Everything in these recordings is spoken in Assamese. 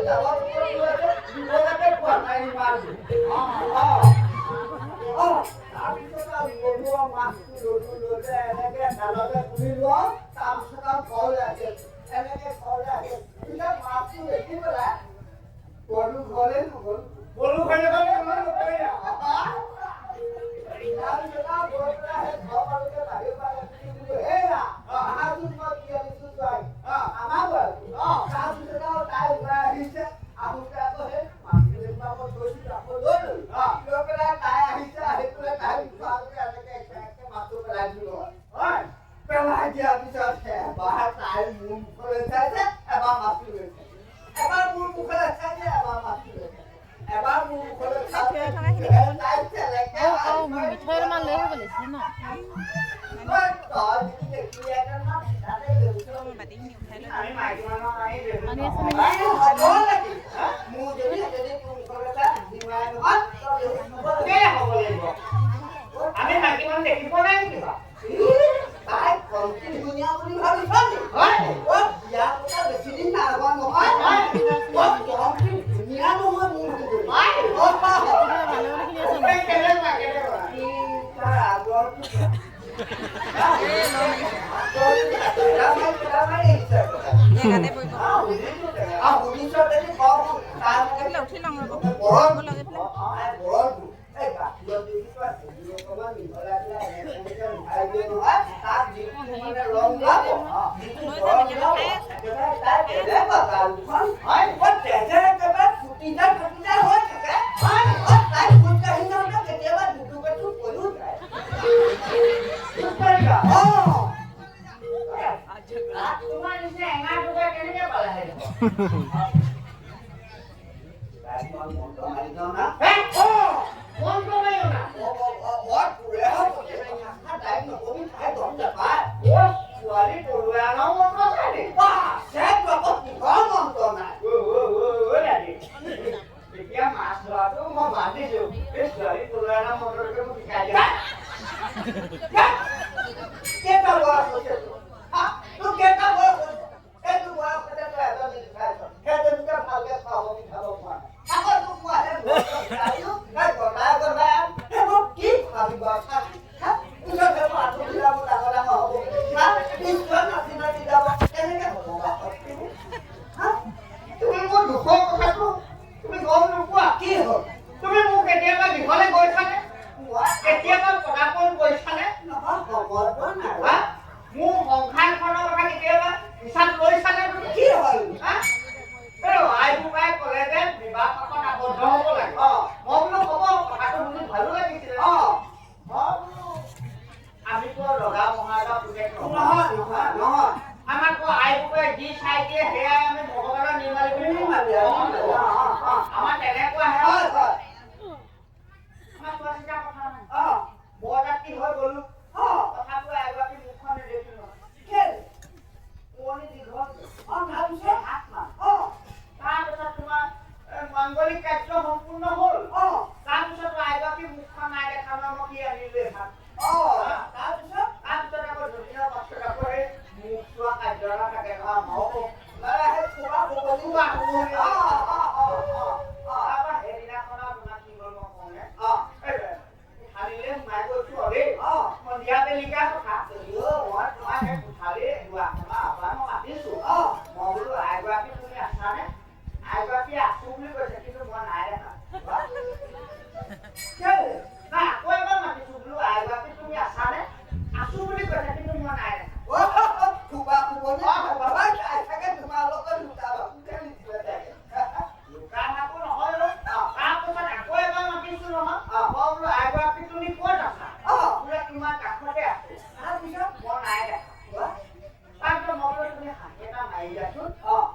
তলত দিবলৈকে পোৱা নাই ইমান। অ অ তাৰপিছত আৰু ললো, মাছটো ললো, লৈ এনেকে ডালতে তুলি লওঁ। তাৰপিছত আৰু ঘৰলৈ আহি আছো, এনেকে ঘৰলৈ আহি আছো। পিছত মাছটো দেখি পেলাই গলো, ঘৰলৈ নগ'ল। গৰু ঘৰলে গ'লে গৰু নকৰিলা। তাৰপিছত আৰু গৈ পেলাই সেই ঘৰ পালোগে, বাহিৰৰ পৰা দেখি বোলো, হেৰা আহাচোন, মই কি আনিছো চোৱাই আমাৰ ঘৰত। তাৰপিছত আৰু তাই ওলাই আহিছে। আহোঁতে আকৌ সেই মাছটো যেনিবা মই থৈছিলো, আকৌ লৈ ললো। লৈ পেলাই তাই আহিছে, আহি পেলাই তাই মুখৰ আগতে এনেকে একে মাছটো পেলাই দিলো। হয়। পেলাই দিয়াৰ পিছত এবাৰ তাই মোৰ মুখলৈ চাইছে, এবাৰ মাছটো লৈ চাইছে। এবাৰ মোৰ মুখলৈ চাইছে, এবাৰ মাছটো লৈ চাইছে। এবাৰ মোৰ মুখলৈ চাইছে, থিয় হৈ থকাখিনি তাই চেলেকে। অ অ মোক মিঠৈ অলপমান লৈ আহিব লাগিছিলে ন? তই যদি দেখিলিহেঁতেন ন, তাতে মই বাতিখিনি উঠাই লৈ আমি মাইকী মানুহ আহি পানী আছে এই নেকি? হ'ব লাগি মোৰ যদি যদি তোৰ মুখলৈ চাই হাঁহি মাৰে নহয়, তই হ'ব লাগি। কেলে হ'ব লাগিব? আমি মাইকী মানুহ দেখি পোৱা নাই নেকি বাৰু? তাই কমটি ধুনীয়া বুলি ভাবিছ নি? হয়। অ, বিয়া পতা বেছি দিন নাই হোৱা নহয়। অ, কমটি ধুনীয়া নহয় মোৰ মানুহজনী। হয়। অ, ভালে ভালেখিনি আছে ন? কেনেকুৱা কেনেকুৱা? ই তাৰ আগৰটো এই ল মাৰিছে। মাৰি আহিছে। জেগাতে পৰিব। শুনিছ যদি কওঁ তাৰ এইফালে উঠি লওঁ ৰ'ব। বৰণ লগ এইফালে। বৰণটো এই গাখীৰত দেখিছ, হেৰি অকণমান মিহলাই পেলাই এনেকে মিঠাই দিয়ে নহয়, তাত যিটো মানে ৰং ওলাব, যিটো লৈ যাম বৰণ এতিয়া। ওলাব, খাই আছে। একেবাৰে তাই বেলেগ আৰু গালখন। হয়। তেজে একেবাৰে ফুটি যায়, ফাটি যায় হৈ থাকে। হয়। তাই খোজকাঢ়ি যাওঁতে কেতিয়াবা দুটুকাটো পৰিও যায়। খোজকাঢ়িবা? অ। তোমাৰ নিচিনা এঙাৰ টোকা কেনেকে পালে? তাইক মই মন্ত্ৰ মাৰি যাওঁ না। হে? অ। মন্ত্ৰ মাৰিও না? তাইক নকবি, তাই গম নাপায়। অ, ছোৱালী পলুৱাই অনাও মন্ত্ৰ আছে নি? আছে আকৌ, কিহৰ মন্ত্ৰ নাই? অ অ অ অ দাদী, এতিয়া মাছ ধৰাটো মই বাদ দিছো। এই ছোৱালী পলুৱাই অনা মন্ত্ৰটোকে মোক শিকাই দিয়া। কেইটা বয়স হৈছে তোৰ? হা? তোৰ কেইটা বয়স হৈছে? এইটো বয়সতে তই এজনী খাইছ, সেইজনীকে ভালকে খুৱাব পিন্ধাব পৰা নাই। আকৌ তোক মই সেই মন্ত্ৰ শিকাই দিওঁ, সেই গদাই গদাই আন, সেইবোৰ কি ভাবিব চাচোন, হা? পিছত সেইবোৰ আঁঠুবিলাকো ডাঙৰ ডাঙৰ হ'ব, হা? পিছত নাচি নাচি যাব, কেনেকে হ'ব বাৰু? হা? তুমি মোৰ দুখৰ কথাটো তুমি গম নোপোৱা। কি হ'ল? তুমি মোক কেতিয়াবা গৃহলৈ গৈছানে? মই কেতিয়াবা পদাৰ্পণ কৰিছানে? নহয়, সময় পোৱা নাই। হা? মোৰ সংসাৰখনৰ কথা কেতিয়াবা হিচাপ লৈছানে তুমি? কি হ'ল? হা? এই আই বোপাই ক'লে যে বিবাহ পাশত আবদ্ধ হ'ব লাগে। মই বোলো হ'ব, কথাটো শুনি ভালো লাগিছিলে। মই বোলো আমিতো আৰু ৰজা মহাৰজা পুতেক নহয়। নহয় নহয় নহয়। আমাক আকৌ আই বোপাই যি চাই দিয়ে, সেয়াই আমি ভগৱানৰ নিৰ্মালি বুলি নিৰ্মালি, কওঁ। অ। আমাৰ তেনেকুৱাহে। হয় হয়। আমাৰ চোৱা চিতা কথা নাই। বৰযাত্ৰী হৈ গ'লো। তথাপিও এগৰাকী মুখখন নেদেখিলো নহয়। কেলে? পুৰণি দীঘল। তাৰপিছত? হাত মান। তাৰপিছত তোমাৰ মাংগলিক কাৰ্য সম্পূৰ্ণ হ'ল। তাৰপিছত আইগৰাকী মুখখন নাই দেখা নহয়, মই কি আনিলো ভাত। তাৰপিছত? তাৰপিছত আকৌ দুদিনৰ পাছত আকৌ সেই মুখ চোৱা কাৰ্য এটা থাকে নহয় আমাৰো। মানে সেই খোৱা খোবনি। খোৱা খোবনি। অ অ অ অ অ তাৰপৰা সেইদিনাখন আৰু তোমাক কি হ'ল মই কওঁনে? এই কোঠালিলে সোমাই গৈছো আৰু দেই। সন্ধিয়া বেলিকা কথা। মই তোমাৰ সেই কোঠালি দুৱাৰখনৰ আঁতৰাই মই মাতিছো। মই বোলো, আইগৰাকী তুমি আছানে? আইগৰাকী আছো বুলি কৈছে, কিন্তু মই নাই দেখা। কেলে? নাই, আকৌ এবাৰ মাতিছো, বোলো আইগৰাকী তুমি আছানে? আছো বুলি কৈছে, কিন্তু মই নাই দেখা। খোবা খোবনি। অ, খোবা। তাই চাগে তোমাৰ লগত লুকা ভাকু খেলিছিলে চাগে। লুকা ভাকু নহয় অ। তাৰপিছত আকৌ এবাৰ মাতিছো নহয়। মই বোলো, আইগৰাকী তুমি ক'ত আছা? বোলে তোমাৰ কাষতে আছো। তাৰপিছত? মই নাই দেখা। তাৰপিছত মই বোলো, তুমি হাঁহি এটা মাৰি দিয়াচোন।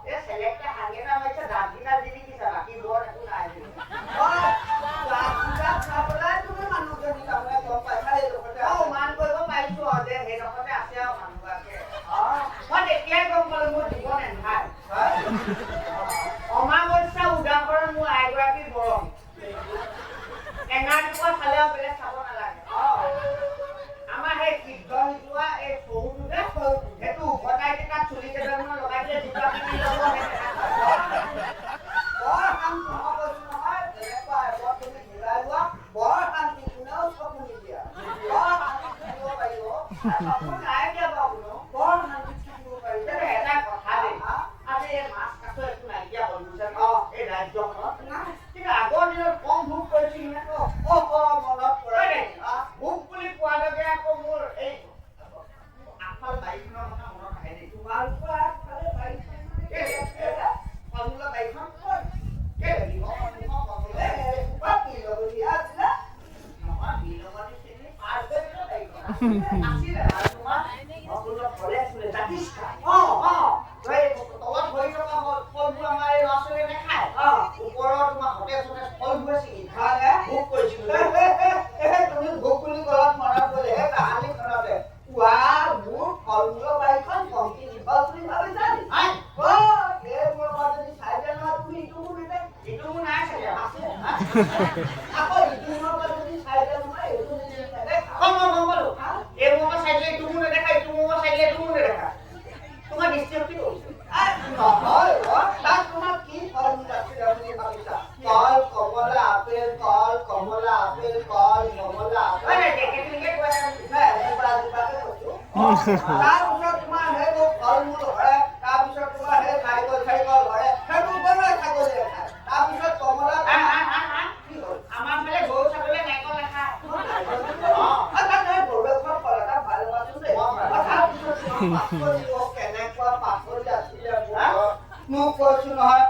এই চেলেককে হাঁহি এটা মাৰিছে, দাঁতকেইটা জিলিকিছে, বাকী বৰ একো নাই বোলো। অ, দাঁতকেইটা চাই পেলাই তুমি মানুহজনী তাৰমানে গম পাইছা এইডোখৰতে মই আছে। অনুমান কৰিব পাৰিছো আৰু যে সেইডোখৰতে আছে আৰু মানুহগৰাকীয়ে। মই তেতিয়াই গম পালো মোৰ জীৱন এন্ধাৰ। অমাৱস্যা উদাহৰণ মোৰ আইগৰাকীৰ বৰং। এঙাৰ টুকুৰা চালে আৰু বেলেগ চাব নালাগে। আমাৰ সেই সিদ্ধ সিজোৱা এই চৰুটো যে, সেইটো উভতাই দি তাত চুলি কেইডালমান লগাই দিলে দুটা পিনি যাব, সেই তেনেকুৱা। নাখায় দেই। তোমালোকৰ আগফালে বাৰীখন কেলে? ফল মূলৰ বাৰীখন ক'ত? কেলে? সন্মুখৰ ফল মূলৰ এই এসোপা বিলগতীয়া আছিলে। নহয়, বিলগতি শ্ৰেণীৰ পাৰ হৈ যোৱা বাৰীখন আছিলে আৰু তোমাৰ ফল ফলে আছিলে জাতিষ্কা। অ, এই তলত ভৰি থকা ফলবোৰ আমাৰ এই ল'ৰা ছোৱালীয়ে নাখায়। ওপৰৰ তোমাৰ সতেজ সতেজ ফলবোৰ ছিঙি হয়নে? ভোগ কৰিছিলো। তুমি ভোগ বুলি ক'লাত মনত পৰিলে, সেই তাহানিখনতে পুৱা মোৰ ফল মূলৰ বাৰীখন কমটি দীঘল বুলি ভাবিছা নি? হয়। অ, এই মূৰৰ পৰা যদি চাই দিয়া নহয়, তুমি ইটো মূৰ নেদেখা। ইটো মোৰ নাই চাগে। আছে। আকৌ ইটো মূৰৰ পৰা যদি চাই দিয়া নহয়, এইটো মূৰ নেদেখা। কম মই গম পালো। এই মূৰৰ পৰা চাই দিলে ইটো মূৰ নেদেখা, ইটো মূৰৰ পৰা চাই দিলে এইটো মূৰ নেদেখা। তোমাৰ দৃষ্টিশক্তি কমিছে। নহয় অ, তাত তোমাৰ কি ফল মূল আছিলে বুলি ভাবিছা? কল, কমলা, আপেল, কল, কমলা, আপেল, কল, কমলা, আপেল। হয় নাই, তেখেতলোকে কৈ আছে। নাই, এজোপা এজোপাকে কৈছো। তাৰপিছত তোমাৰ সেইবোৰ ফল মূল ধৰে, তাৰপিছত তোমাৰ সেই নাৰিকল চাৰিকল ধৰে, সেইবোৰ গৰুৱে ছাগলীয়ে খায়। তাৰপিছত কমলা হা হা হা হা। কি হ'ল? আমাৰ ফালে গৰু ছাগলীয়ে নাৰিকল নাখায়। অ, তাত সেই গৰুৱে খোৱা ফল এটা ভাল পাইছো দেই। তাৰপিছত তোমাৰ পাচলি, অ, কেনেকুৱা পাচলি আছিলে মোৰ। মোক কৈছো নহয়।